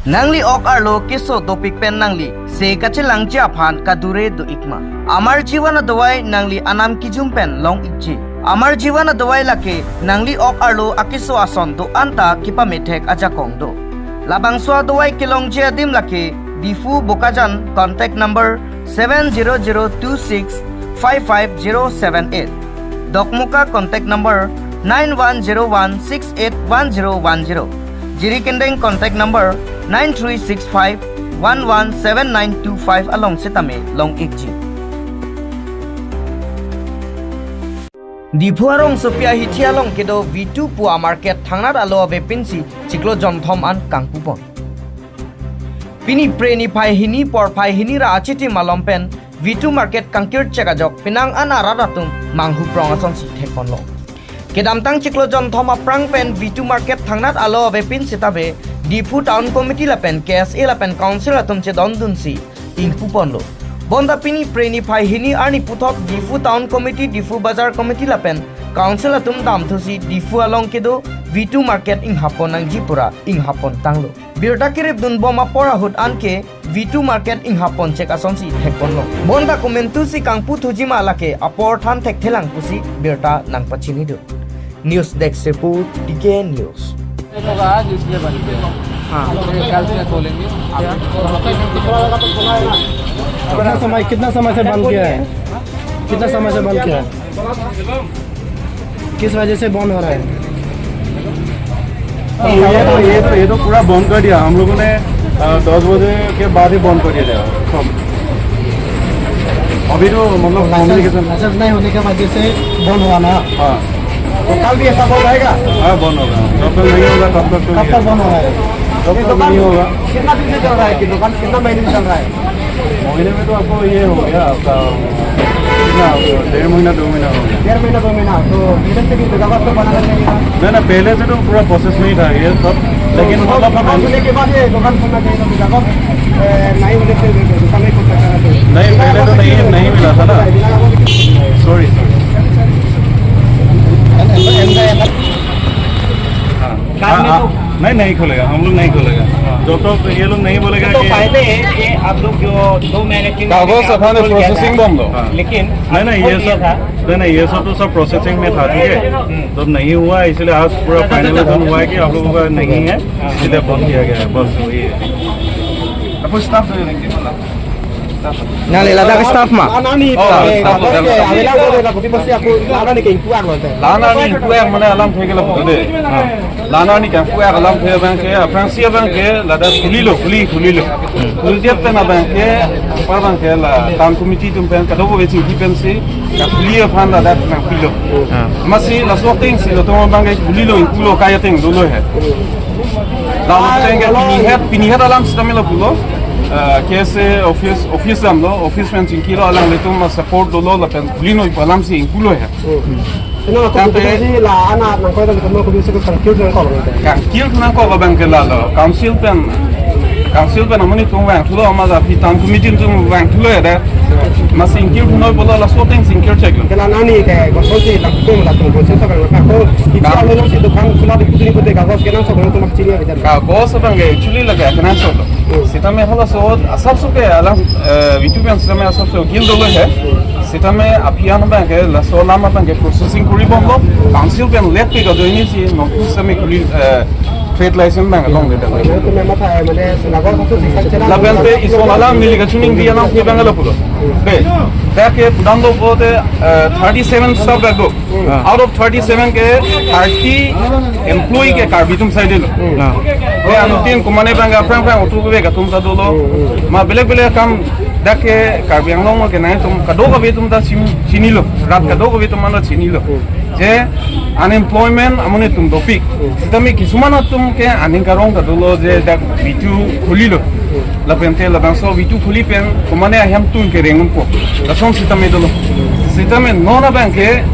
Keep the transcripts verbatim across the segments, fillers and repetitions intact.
Nangli ok arlo keso dopik pen nangli se kachelangji aphan kadure do-ikma? Amar Jivan adawai nangli anam kijum pen long-ikji. Amar Jivan adawai lake nangli ok arlo akeso ason do-an ta kepamethek ajakong do. Labangso adawai kelongji adim lake Diphu Bokajan, contact number seven zero zero two six five five zero seven eight. Dokmoka, contact number nine one zero one six eight one zero one zero. Jirikindeng, contact number nine three six five one one seven nine two five along setame long-ikji. Diphu arongsopi ahithi along kedo V two pu amarket thangnat alo avepinsi chiklo jonthom an kangpupon. Pini Phre niphai hini porphai hini ra achitim malom pen V two market kangkirchek ajok penang an arat atum manghuprong asonsi thekponlo. Kedamtang chiklo jonthom aphrang pen V two market thangnat alo avepin setame Diphu Town Committee lapen K S A lapen Council atum chedondunsi ingpuponlo. Bonta pini Phre niphai hini arni puthot Diphu Town Committee, Diphu Bazar Committee lapen Council atum damthusi Diphu along kedo V two market inghapon nangji pura inghapon tanglo. Birta keripdunbom apor ahut anke V two market inghapon chek asonsi thekponlo. Bonta komantusi kangputhuji ma lake apor than thekthelang pusi birta nangpachinidun. News Desk Report, T K News. होगा आज इसलिए बंद किया। हाँ। कल से खोलेंगे। कितना समय, कितना समय से बंद किया है? कितना समय से बंद किया है? किस वजह से बंद हो रहा है? ये तो, ये तो, ये तो पूरा बंद कर दिया हम लोगों ने। अ, दस बजे के बाद ही बंद कर दिया जाएगा सब। अभी तो मतलब लाइसेंस, कम्युनिकेशन लाइसेंस नहीं होने की वजह से बंद हुआ ना? हाँ। तो कल भी ऐसा बंद रहेगा? हाँ, बंद होगा। जब तक नहीं होगा, तब तक तो कब नहीं तक है। बंद होगा ये? जब ये तक दुकान नहीं होगा। कितना दिन से चल रहा है कि दुकान कितना महीने से चल रहा है? महीने में तो आपको ये हो गया आपका, कितना हो गया? डेढ़ महीना, दो महीना हो गया। डेढ़ महीना, दो महीना। तो इधर से भी दरवाजा तो बनाना चाहिए था। नहीं, नहीं, पहले से तो पूरा प्रोसेस में ही था ये सब, लेकिन तो मतलब दुकान खुलने के बाद ये दुकान खोलना चाहिए था, दरवाजा, ए, नहीं होने से दुकान नहीं खोल सकता था। नहीं, पहले तो नहीं, नहीं मिला था ना। बिना दरवाजे के सॉरी, सॉरी। हाँ। कार में हाँ, तो हाँ। नहीं, नहीं खोलेगा, हम लोग नहीं खोलेगा। हाँ। जब तक ये लोग नहीं बोलेगा तो कि फायदे हैं कि आप लोग जो दो महीने, तीन महीने कागज के आप अपन लोग खोल गया प्रोसेसिंग था। बंद हो। हाँ। लेकिन नहीं, नहीं, ये खोल दिया सब, था। नहीं, नहीं, ये सब तो सब प्रोसेसिंग में था, ठीक है? हम्म। जब नहीं हुआ, इसलिए आज पूरा फाइनलाइजेशन हुआ है कि आप लोगों का नहीं है, हाँ। इसलिए बंद किया गया है, बस वही है। Apa staff na yang kita lah? Nang le ladak staff ma? Anani, Oh, eh, staff apa hotel. Ke, awela ko de la kopi pasti aku, anani ke ingkuang lo te. La-an arni ingkuang mane alamthe ke lapu de. La-an arni ke ingkuang alamthe abang ke, aphrangsi abang ke, ladak khulilo, khuli, khulilo. Khuli dia pen abang ke, apa abang ke la, town committee atum pen, kadokave chingki pensi, kakhuli aphan ladak nangpilo. Ah. Amatsi, laso atengsi, latum abang ke khulilo, ingkulo, kai ateng dolo he. Ladak ateng ke pini het, pini het alam sitame lapulo. Eh, K S A office, office damlo, office pen chingkilo, alanglitum a-support dolo, lapen khuli noi pu alamsi ingkulo he. Hmm. Sino, Tangte- tangte si la-an nangkoi tangte mo kami se kangkir nangkok lo. Kangkir nangkok abang ke lalo. Council pen, council pen amonit atum vangthulo, amat aphi town committee atum vangthulo ya da. Amatsi ingkir noi pulo, laso atengsi ingkircheklo. Ke la-an arni ke koson si latum latum koson sa kang ko. Isi Ka- alo si dukan khula di putri putri kagos kenangsot atum chini ya bidan. Kagos abang ke actually lake kenangsot. Hmm. Sitame halaso asapso ke alam, eh, V two pen sitame asapso gil dolo he. Sitame aphi an abang ke laso alam abang ke processing kori bomlo. Council pen let pe kado ini si nongku sitame kuli, eh, trade license abang long de. Mane tum matha hai mane sinago satu sisa chena. Lapen te ison alam neli kachiningri alam ke abang lapulo. Be, dak ke pudamlo pulote, eh, thirty seven staff dak do. Ah. Out of thirty seven ke thirty employee ke Karbi atum side lo. Ah. Be anuttin komane abang ke aphrang aphrang auto ke atum ta dolo. Ma belek belek kam dak ke Karbi Anglong ke nangtum kadokave atum ta chini, chinilo. Rat kadokave atum mane chinilo. Je unemployment amonit atum dopik. Sitame kisuman atum ke aning karong ta dolo je dak V two khulilo. Lapen te labangso V two khuli pen komane ahem tun ke rengpo. Lason sitame dolo. Sitame non abang ke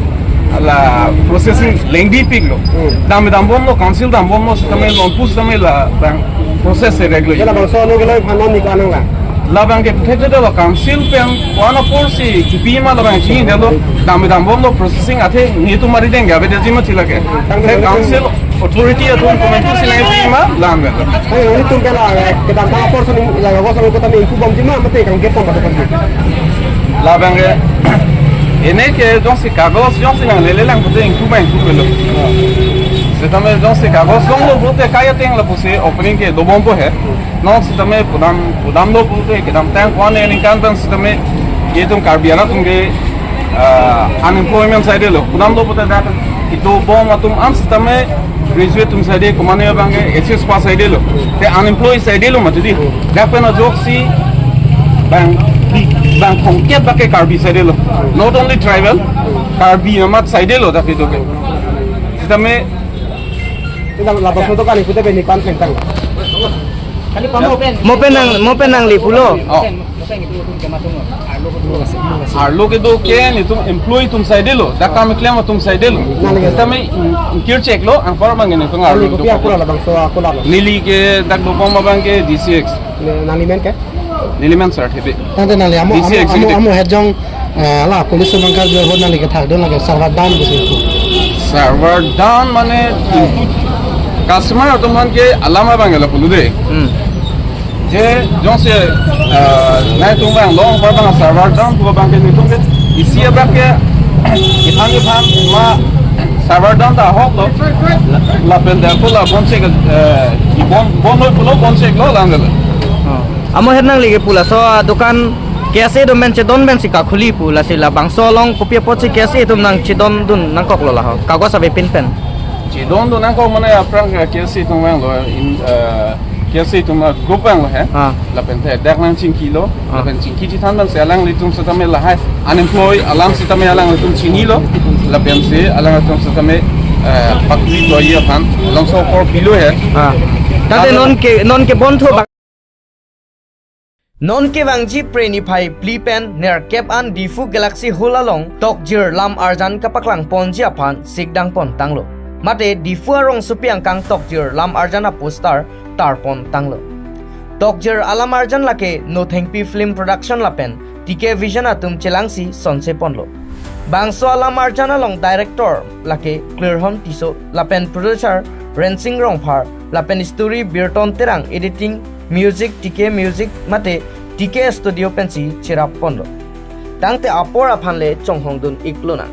la processing lengdipiklo. Dam dambomlo, council dambomlo, sitame non pu sitame labang process se reglo. Ke labangso anu ke la phanan ni kanang la. Labang ke puthek dolo council pen one of four si kipi ma labang chini dolo dam dambomlo processing athe ni tu mari deng gabe de jima thila ke. He council Authority atum komantu si nangpi ma, la-an abang. Hai, ilitum ke la, eh, kedamtang apor sini, la, kagos sini kota me ingku bomji ma, mate kangkep pon pada pagi. La-an abang ke, ene ke jongsi kagos, jongsi nanglele lang pute ingku ma ingku pulo. Setame jongsi kagos longlo pute kai ateng lapusi opening ke dobompo he. Non setame pudam, pudamlo pute kedamtang ko-an aningkan abang setame itum Karbi arat atum ke, ah, unemployment saidelo. Pudamlo pute dak kedobom atum an setame graduate atum saide, komatne abang ke H S pass saidelo. Te unemployed saidelo mati di. Dak pen ajoksi bang, bang thomkep abang ke Karbi saidelo. Not only tribal, Karbi amat saidelo dak itum ke. Setame Ini labangso adokan ipute pen ni pan sengtang. Mo pen nang, mo pen nangli pulo. Oh. Arlo kedo ke netum employee atum saidelo, dak kam keklem atum saidelo. Nanglitum. Setame, mm, kir cheklo, anpar abang netum arlo Nangli kopi kedo. Akula labangso akula lo. Neli ke dak dobom abang ke D C X. Ne-, nangli men ke? Neli men Sarthe Bey. Tangte nangli amo, D C X amo, amo, executive. Amo head jong, eh, la police abang karju ahut nangli kethakdun lake server down pusi pu. Server down mane input customer atum aphan ke alam abang ke lapulo de. Hmm. Je jongsi, eh, nangtum abang long abang server down pu abang ke netum ke isi abang ke iphan iphan ma server down ta ahoklo. La-, lapen de ako la bon chek, eh, ibon bon noi pulo bon cheklo lang de. Oh. Amo head nangli ke pu laso adokan K S A atum pen chedon pensi kakhuli pu lasi labangso along kopi apotsi K S A atum nangchedondun nangkoklo laho. Kagos avepin pen. Chedondun nangkok mane aphrang ke K S A atum abang lo in, eh, K S A atum group abang lo he. Ah. Lapen te dak nangchingkilo, ah, lapen chingki chethan pensi alanglitum setame lahai unemployed alam setame alanglitum chinilo, lapensi alanglitum setame, eh, pakri toye aphan, alongso apor pilo he. Ah. Tangte non ke, non ke bon thu bak- Non kevangji Phre niphai phli pen nerkep an Diphu Galaxy Hall along tokjir lam arjan kapaklang ponji aphan sikdang pon tanglo. Mate Diphu arongsopi angkang tokjir lam arjan aposter tar pon tanglo. Tokjir alam arjan lake Nothengpi Film Production lapen T K Vision atum chelangsi sonse ponlo. Bangso alam arjan along director lake Klirhon Tisso lapen producer Rensing Rongphar lapen story Birton Terang, editing music T K Music mate T K Studio pensi cherap ponlo. Tangte apor aphan le chonghongdun iklonang.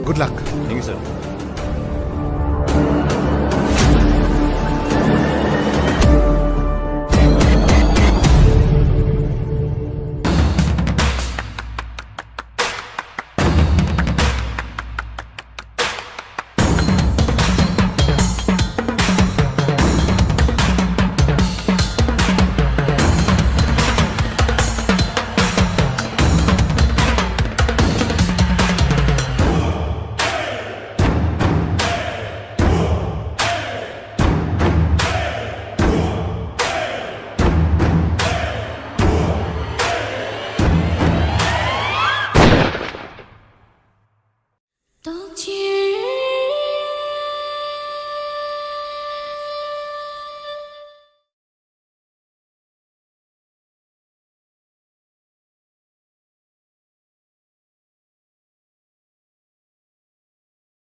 Good luck.